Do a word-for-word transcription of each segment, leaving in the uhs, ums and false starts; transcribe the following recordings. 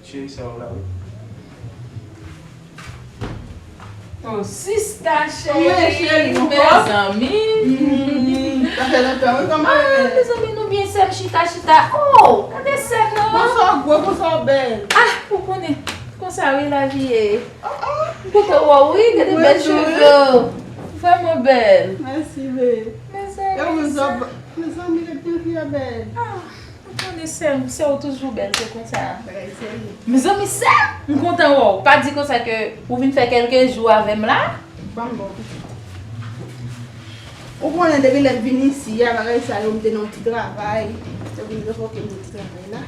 Cheri, sa w la, wi. Oh, sista cheri, mezanmi. Sa fè lontan, wi, kòman? Ah, mezanmi, nou byen, sè m, chita, chita. Oh, gade sè m nan. Konsa w gwo, konsa w bèl. Ah, ou konnen, konsa, wi, lavi ye. M kontan wè w, wi, gade bèl cheve w. Vrèman bèl. Mèsi, bebe. Mezanmi, mezanmi, gade jan fi a bèl. Ah. Ou konnen sè m, sè w toujou bèl, se konsa. Bagay serye. Mezanmi, sè m, m kontan wè w. Pa di konsa ke ou vin fè kèlke jou avè m la. Ban m ba w pitit. Ou konnen depi lè m vin isi a, bagay sa yo, m te nan yon ti travay. Yo vin revoke m nan ti travay la.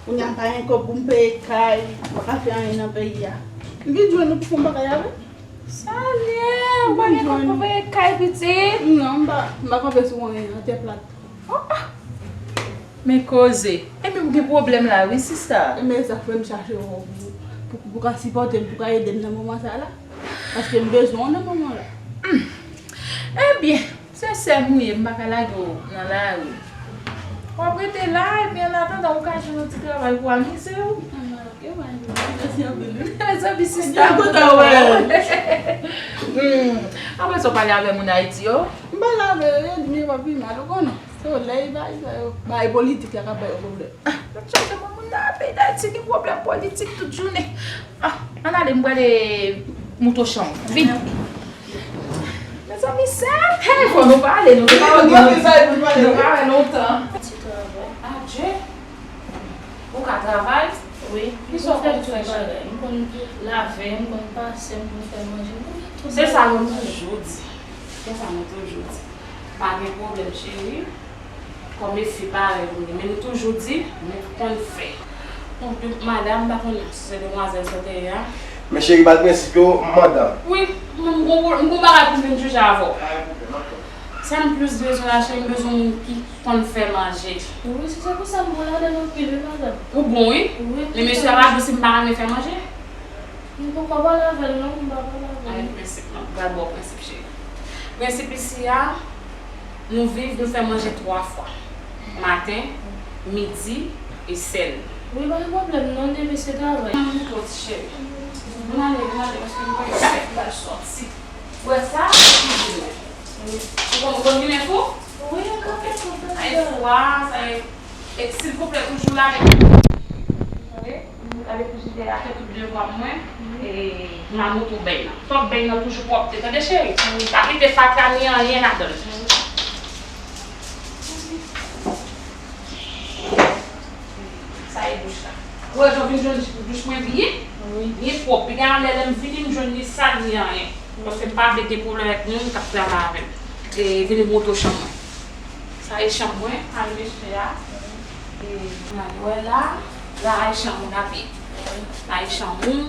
Kounye a m pa gen kòb pou m peye kay, m pa ka fè anyen nan peyi a. M vin jwenn ou pou fè yon bagay avè m. Sa l ye? Ou pa gen kòb pou peye kay, pitit? Non, m pa, m pa kanpe sou anyen, atè plat. Oh, ah! Men koze. Ebyen, m gen pwoblèm la, wi, sista. Men sa k fè m chache w pou, pou, pou ka sipòte m, pou ka ede m nan moman sa la. Paske m bezwen w nan moman la. Hmm. Ebyen, se sè m ou ye, m pa ka lage w nan lari. W ap rete la, epi annatandan, ou ka jwenn yon ti travay pou amize w. Mezanmi, sista, m kontan wè w. Hmm. Apre sa, w pale avè moun Ayiti yo? M pale avè yo, yo di m yo pa pi mal, ou konnen. Solèy, bagay sa yo. Bagay politik la k ap ba yo pwoblèm. Ah, m ap chache mwen, moun nan peyi Dayiti gen pwoblèm politik tout jounen. Ah, ann ale, m prale monte w chanm ou. Vin. Mezanmi, sè m, hey, fò nou pale, nou te pa wè, nou pa wè lontan. Ti travay. Adje! Ou ka travay? Wi. Kisa w konn fè, cheri? M konn lave, m konn pase, m konn fè manje, m konn fè tout bagay. Se sa nou toujou di. Se sa nou toujou di. Pa gen pwoblèm, cheri. Kòm e fi parèy nou ye, men nou toujou di, nou konn fè. Bon, de, madanm, m pa konnen si se demwazèl sa w te ye a. Men cheri, ba l prensip yo, madanm. Wi, m, m gon, m gon bagay pou m vin jije avè w. Sa m plis bezwen la, cheri, m bezwen yon moun ki konn fè manje. Wi, si se pou sa, m bon ladan l anpil, wi, madanm. Ou bon, wi? Wi. Men mesye a pa dou si m pa renmen fè manje? M poko pale avè l, non, m pa pale avè l. Ay, prensip, non. Gad bò prensip, cheri. Prensip isi a, nou viv, nou fè manje twa fwa. Maten, midi, e sèl. Wi, pa gen pwoblèm, non, demen se travay. Mwen montre w, ti cheri. Vin ale, vin ale, paske m pa gen sèl pou al sòti. Ou wè sa? Ou konn, ou konn ginen fou? Wi, m konn fè tout bagay. Ay, fou a, sa e, e, silvouplè, toujou lave. Tande? Gade frijidè a, fè tout devwa mwen. E, m a montre w beny nan. Pòt beny nan toujou pwòpte, tande cheri? Wi. Pa kite fatra ni anyen ladan l. Sa e douch la. Ou wè jan w vin jwenn douch mwen byen? Wi. Byen pwòp. Piga anlè lè m vini, m jwenn li sal, ni anyen. Paske m pa vle gen pwoblèm avèk moun k ap travay avè m. E vini m montre w chanm mwen. Sa e chanm mwen, al mesye a. E, gade, wè la, la e chanm ou, Napi. La e chanm ou.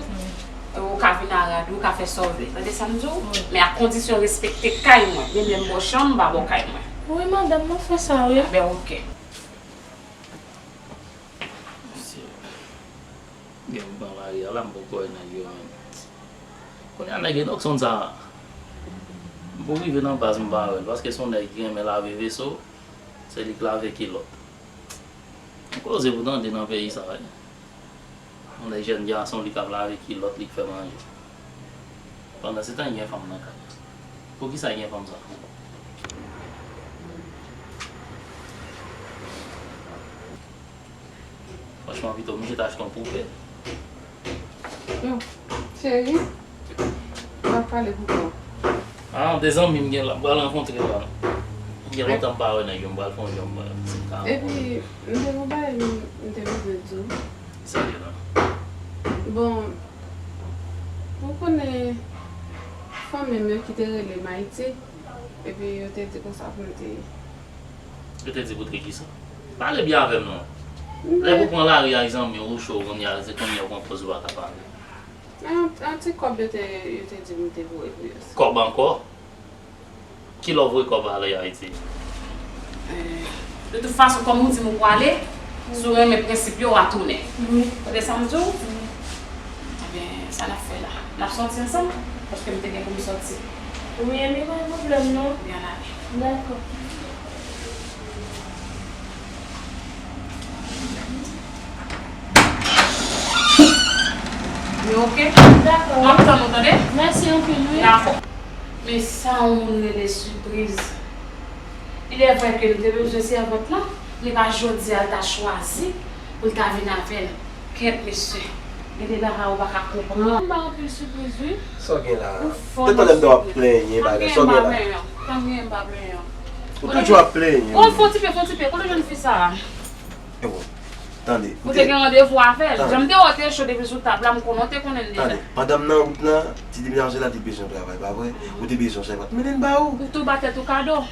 E ou ka vin a rad ou, ou ka fè sa w vle. Tande sa m di w? Wi. Men a kondisyon respekte kay mwen. Menm lè m ba w chanm, m pa ba w kay mwen. Wi, madanm, mwen fè sa, wi. A ben, oke. Mesye, gen m pran lari a la, m poko wè nèg yo menm. Kounye a nèg Enockson sa, m pou rive nan baz m pa wè l, paske se yon nèg ki renmen lave veso, se li k lave kilòt. M koze pou tande nan peyi sa, wi. Yon lè jèn gason li k ap lave kilòt, li k fè manje. Pandansetan, li gen fanm nan kay. Poukisa li gen fanm sa? Franchman, pito m jis achte yon poupe. Yo, cheri, m ap pale pou kò. Ah, de zanmi m gen la, m pral rankontre la. Gen lontan m pa wè nèg yo, m pral fè yon jan m wè si m ka rankontre. Epi, m te gon bagay m, m te bezwen di w. Sa gen la? Bon, ou konnen fanmi m yo ki te rele m Ayiti, epi yo te di konsa pou m te. Yo te di pou te kisa? Pale byen avè m non. Lè pou pran lari ak zanmi w, ou cho, kounye a, se kounye a ou pran pòz ou pa ka pale. Yon, yon ti kòb yo te, yo te di m te voye pou yo. Kòb ankò? Kilè w voye kòb ale Ayiti? Eh, de tout fason, kòm ou di m ou pwale, si w renmen prensip yo, w a tounen. Wi. Tande sa m di w? Wi. Ebyen, sa n ap fè la? N ap sòti ansanm? Paske m te gen pou m sòti. Wi, ebyen, pa gen pwoblèm, non. Ebyen, ann ale. Dakò. Ok? Dakò. M ap tann ou, tande? Mèsi anpil, wi. Dakò. Men sa yon moun rele sipriz. Il est vrai ke m te bezwen sèvant lan, men pa jodi a l ta chwazi pou l ta vin avè l. Kèt, mesye. Gade la, ou pa ka konprann. M ba anpil sipriz, wi. Sa w gen la? Ou fò nan sipriz. Depi lè m te w ap plenyen bagay, sa w gen la? Tann gen, m pa plenyen. Ou toujou ap plenyen. Bon, fon ti pe, fon ti pe. Kote w jwenn fi sa a? E bon, tande. Ou te gen randevou avè l. Jan m te wè w te cho depi sou tab la, m konnen w te konnen l deja. Tande, pandan m nan wout lan, ti demwazèl la te bezwen travay, pa vre? Ou te bezwen sèvant. Mennen l ba ou. Ou tou ba tèt ou kado.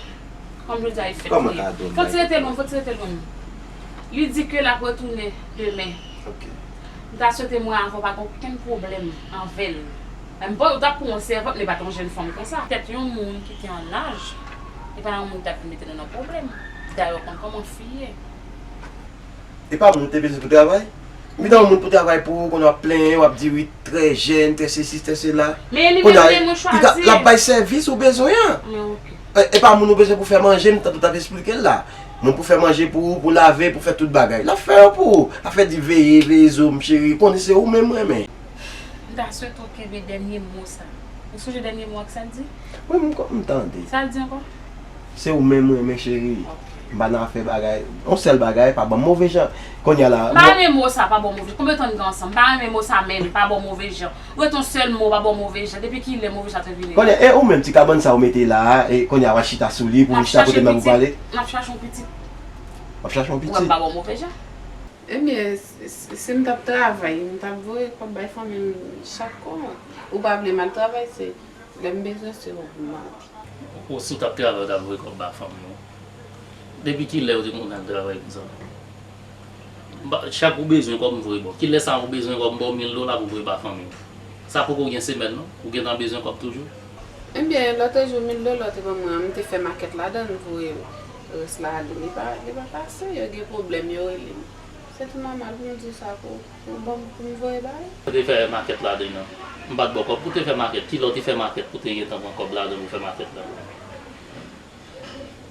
Kòm jodi a e fèt li ye. Kòman kado? Fò ti rete lwen, fò ti rete lwen. Li di ke l ap retounen demen. Ok. M ta swete mwen avè w pa gen okenn pwoblèm avè l. Menm bon, ou t ap pran yon sèvant, li pa t yon jèn fanm konsa. Petèt yon moun ki te an laj, e pa yon moun ki t ap vin mete nou nan pwoblèm. Dayè, w konn kòman fi ye. E pa moun ou te bezwen pou travay? M te yon moun pou travay pou ou, kounye a w ap plenyen, w ap di wi, trè jèn, trè sesi, trè sela. Men li menm, li menm mwen chwazi. Kounye a, li ta, l ap bay sèvis ou bezwen an. Men ok. E, e pa moun ou bezwen pou fè manje, m tande w t ap esplike l la. Moun pou fè manje pou ou, pou lave, pou fè tout bagay. L ap fè yo pou ou. Afè di veye, veye zo m cheri, konnen se ou menm m renmen. M ta swete w kenbe dènye mo sa. Ou sonje dènye mo a, sa l di? Wi, m ko-, m tande. Sa l di ankò? Se ou menm m renmen, cheri. Ok. M pa nan afè bagay. Yon sèl bagay, pa ban m move jan. Kounye a la, m pa renmen mo sa, pa ban w move. Konbyen tan n gen ansanm? M pa renmen mo sa menm, pa ban w move jan. Ou ret yon sèl mo, pa ban w move jan. Depi kilè move jan te vini? Kounye a, e ou menm, ti kabann sa ou mete la a, e kounye a w a chita sou li, pou m chita kote m nan pou pale? N ap chache yon pitit. W ap chache yon pitit? Ou wè m pa ban w move jan. Ebyen, si, si, si m t ap travay, m t ap voye kòb bay fanmi m chak mwa. Ou pa vle m al travay, se lè m bezwen se ou pou m mande. Ou, si w t ap travay, w t ap voye kòb ba fanmi w. Depi kilè ou te konn al travay konsa? M pa, chak ou bezwen kòb, m voye ba w. Kilè sa ou bezwen kòb, m ba w mil dola pou voye ba fanmi w. Sa poko gen semèn non, ou gentan bezwen kòb toujou. Ebyen, lòt jou mil dola ou te ban mwen an, m te fè makèt ladan l, m voye rès la ale. Li pa, li pa pase, yo gen pwoblèm, yo rele m. Se tou nòmal pou m di sa pou, pou ban m, pou m voye ba yo. Ou te fè makèt ladan l. M pa t ba w kòb pou te fè makèt. Kilè w te fè makèt pou te gentan pran kòb ladan pou fè makèt la?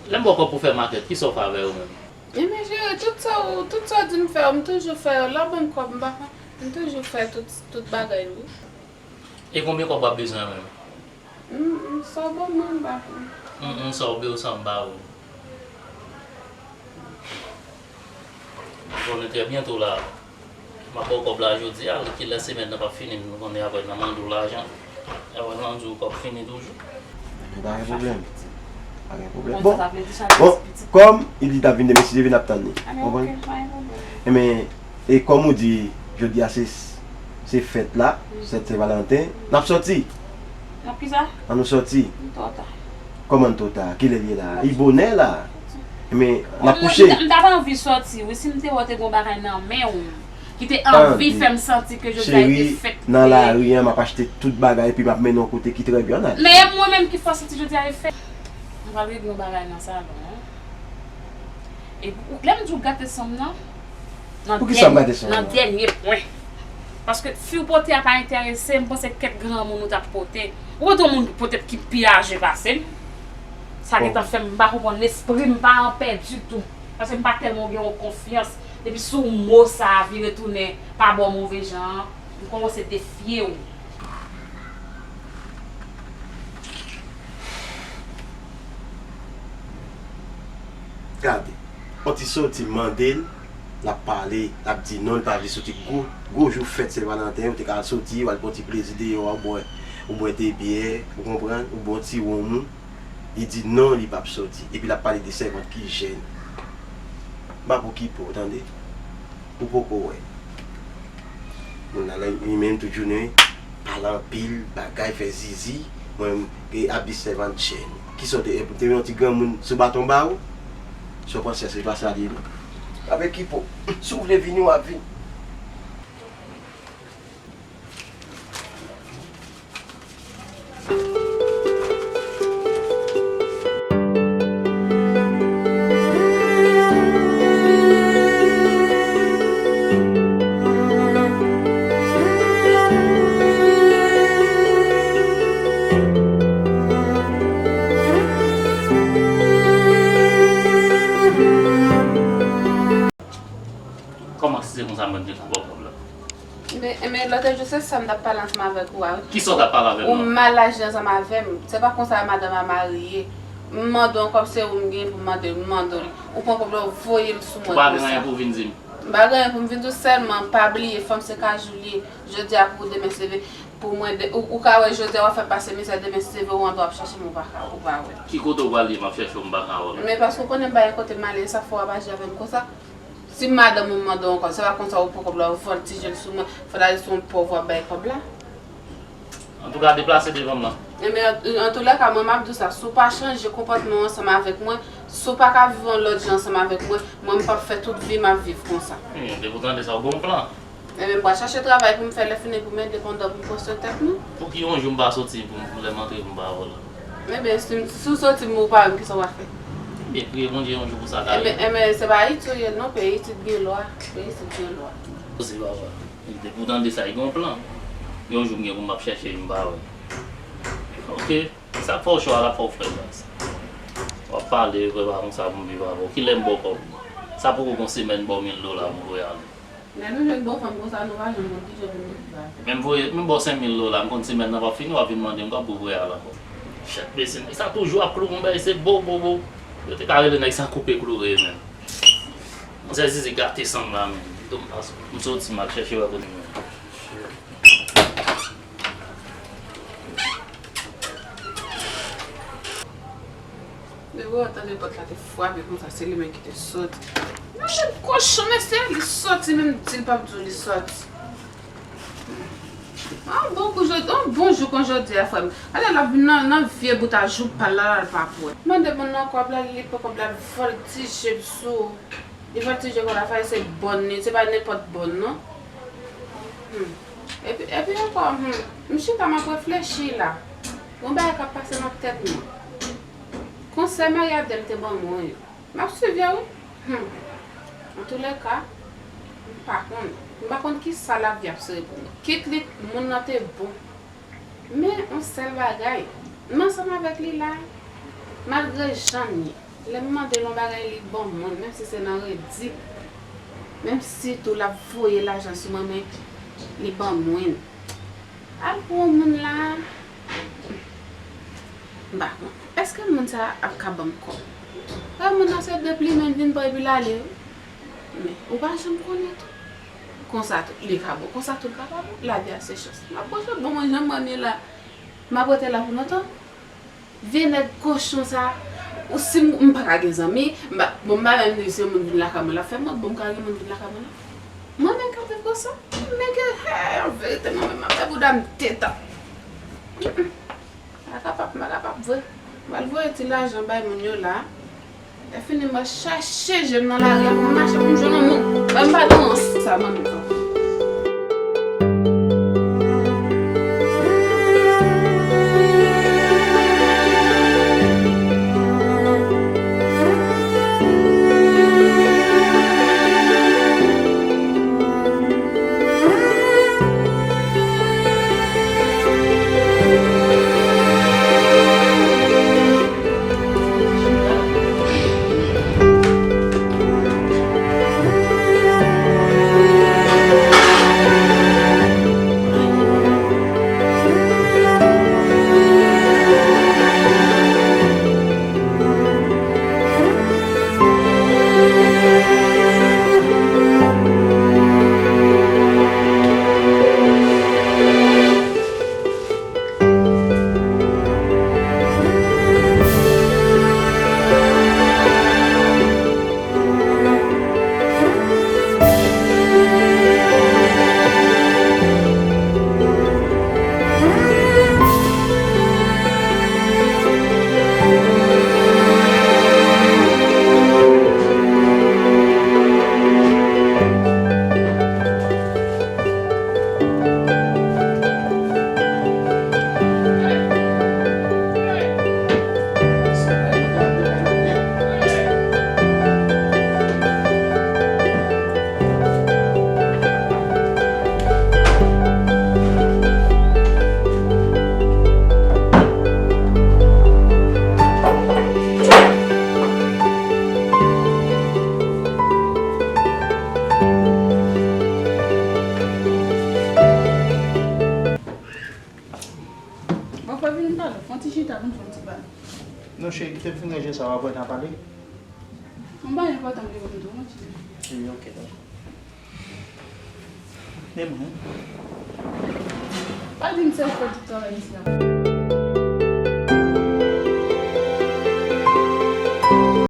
Lè m ba w kòb pou fè makèt, kisa w fè avè yo menm? Ebyen, cheri, tout sa ou, tout sa w di m fè yo, m toujou fè yo. Lè w ban m kòb, m pa, m toujou fè tout, tout bagay, wi. E konbyen kòb w ap bezwen an menm? Mm, mm, sa w ban mwen, m pa konn. Mm, mm, sa w be w san m ba ou. Konnen trè byento la. M ap ba w kòb la jodi a, kilè semèn nan p ap fini, nou konnen apre n a mande w lajan. Apre n a di w kòb fini toujou. Pa gen pwoblèm. Pa gen pwoblèm. Bon, bon, kòm li di l t ap vin demen, si Dye vle n ap tann li. Konprann? Ebyen, e kòm ou di, jodi a se, se fèt la, fèt Sen Valanten, n ap sòti. N ap kisa? An nou sòti. Li twò ta. Kòman twò ta? Kilè l ye la? Li bonè la. Men, n ap kouche. M t ap anvi sòti, wi, si m te wè w te gen yon bagay nan men w ki te anvi fè m santi ke jodi a te fèt. Cheri, nan lari a, m ap achte tout bagay, epi m ap mennen w kote ki trè byen, ann ale. Men e mwen menm ki fè w santi jodi a e fèt. M pral regle yon bagay nan salon an. E pou, lè m di w gate san m nan, nan dènye pwen. Paske fi w pote a pa enterese m, panse kèk granmoun ou t ap pote. Ou pote yon moun poutèt ki pi aje pase m. Sa gentan fè m, m pa konprann, lespri m pa anpè ditou. Paske m pa tèlman gen yon konfyans. Depi sou mo sa a vire tounen pa ba w move jan an, m kòmanse defye w. Gade, on ti sòti mande l, l ap pale, l ap di non, li pa vle sòti. Gwo, gwo jou fèt Sen Valanten, ou te ka al sòti, w al pran ti plezi deyò a, ou bwè, ou bwè de byè, ou konprann, ou bwè on ti wonm ou. Li di non, li p ap sòti. Epi l ap pale de sèvant ki jèn. M pa pou ki po, tande. Ou poko wè. Moun nan la, li menm tout jounen, pale anpil, bagay, fè zizi. Mwen, e ap di sèvant jèn. Kisa w te, te yon ti granmoun sou baton ba ou? Sa w panse se pa sa li ye, non? Avèk ki po? Si w vle vini, w ap vini. Kòman si se konsa mwen te ka ba w kòb la? Men, men lòt jou se sa m t ap pale ansanm avèk ou a, wi. Kisa w t ap pale avè m nan? Ou mal aji ansanm avè m. Se pa konsa madanm a mari ye. M mande w kòb, se ou m gen pou m mande, m mande w li. Ou pran kòb la, ou voye l sou mwen konsa. Ou pa gen anyen pou w vin di m? M pa gen anyen pou m vin di w, sèlman pa bliye, fanm se kajou li ye. Jodi a pou ou, demen se leve pou mwen. De, ou, ou ka wè jodi a w ap fè pase mizè, demen si se vre ou andwa w ap chache m, ou pa ka, ou pa wè. Ki kote w prale, m ap chèche w, m pa ka wè w? Men paske w konnen m pa gen kote m ale, e sa fè w ap aji avè m konsa. Si madanm ou mande w ankò, se pa konsa ou pran kòb la, ou vòltije l sou mwen, fò w ta di se yon pòv w ap bay kòb la. Antouka, deplase devan m nan. Ebyen, an, antoulèka, mwen m ap di w sa, si w pa chanje konpòtman w ansanm avèk mwen, si w pa ka viv yon lòt jan ansanm avèk mwen, mwen m p ap fè tout vi m ap viv konsa. Hmm, depi w tande sa, w gen yon plan. Ebyen, m pral chache travay pou m fè, lè fini pou m endepandan, pou m konstwi tèt mwen. Pouki yon jou m pa soti pou m, lè m antre pou m pa wè w la? Ebyen, si, si w soti m ou pa wè m, kisa w ap fè? Ebyen, priye Bondye yon jou pou sa ta rive. Ebyen, ebyen, se pa Ayiti w ye non, peyi isit gen lwa, peyi isit gen lwa. Poze papa. Depi w tande sa, li gen yon plan. Yon jou m gen pou m ap chèche, m pa wè. Ok, sa k fè w cho a, l ap fè w frèt baz. W ap pale, vre pa konsa pou m viv avè w. Kilè m ba w kòb? Sa poko gon semèn m ba w mil dola pou voye ale. Lè nou jwenn bon fanm konsa, nou pa janm konn kijan pou nou viv avè l. Men m voye, men m ba w senk mil dola, m konn semèn nan p ap fini, w ap vin mande m kòb pou voye al ankò. Chat mesye, nèg sa toujou ap klou m, bay se bo, bo, bo. Yo te ka rele nèg sa koupe kloure menm. Manzè Zizi gate san m la menm. Dom pas. M soti, m al chèche wè kote m ye. Depi w tande pòt la te frape konsa, se li menm ki te soti. Nan tèt kochon, mesye, li soti, menm di l p ap di w li soti. Yon bon kou jodi, yon bon jou kon jodi a, frè m. Gade l ap vin nan, nan vye bout a jou pa l la, l pa pwòp. Mande moun nan kòb la, li pran kòb la, l vòltije l sou. Li vòltije kòb la, fè se bòn li, se pa nenpòt bòn non. Hmm. Epi, epi ankò, hmm, m chita m ap reflechi la. Gon bagay k ap pase nan tèt mwen. Konsèy Marie Adèle te ban mwen yo. M ap swiv yo wi. Hmm. Antoulèka, m pa konn. M pa konn kisa lavi ap sere pou mwen. Kit li, moun nan te bon. Men yon sèl bagay, m ansanm avèk li la, malgre jan n ye, lè m mande l yon bagay, li ban mwen l, menm si se nan redi, menm si tou l ap voye lajan sou mwen, men li ban mwen l. Al pou yon moun la, m pa konn. Èske moun sa a ap ka ban m kòb? Frè, moun nan se deplimen l vin pran epi l ale wi. Men, ou pa janm konnen tou. Konsa tou, li ka bon. Konsa tou, l ka pa bon. Lavi a se chans. M ap konsa, bon, mwen, jan m wè m ye la, m ap rete la pou lontan. Vye nèg kochon sa, ou si m, m pa ka gen zanmi, m pa, bon, m pa menm di si yon moun vin lakay mwen, l ap fè mòd, bon, m ka gen moun vin lakay mwen la. Mwen menm k ap viv konsa, men gen, hè, an verite, mwen menm, m ap fè bouda m teta. M pa kapab, m pa kapab vre. M al voye ti lajan bay moun yo la. Lè fini, m al chache je m nan lari a pou m mache pou m jwenn yon moun. Ban m pa nan ansanm avèk ou. Vin pale, fè yon ti chita pou n fè yon ti pale. Non, cheri, kite m fin ranje sa, w ap wè n a pale. Yon bagay enpòtan m gen pou m di w, mon cheri. Wi, ok, dakò. Men mwen. Pa di m se ou k fè tout travay isi a.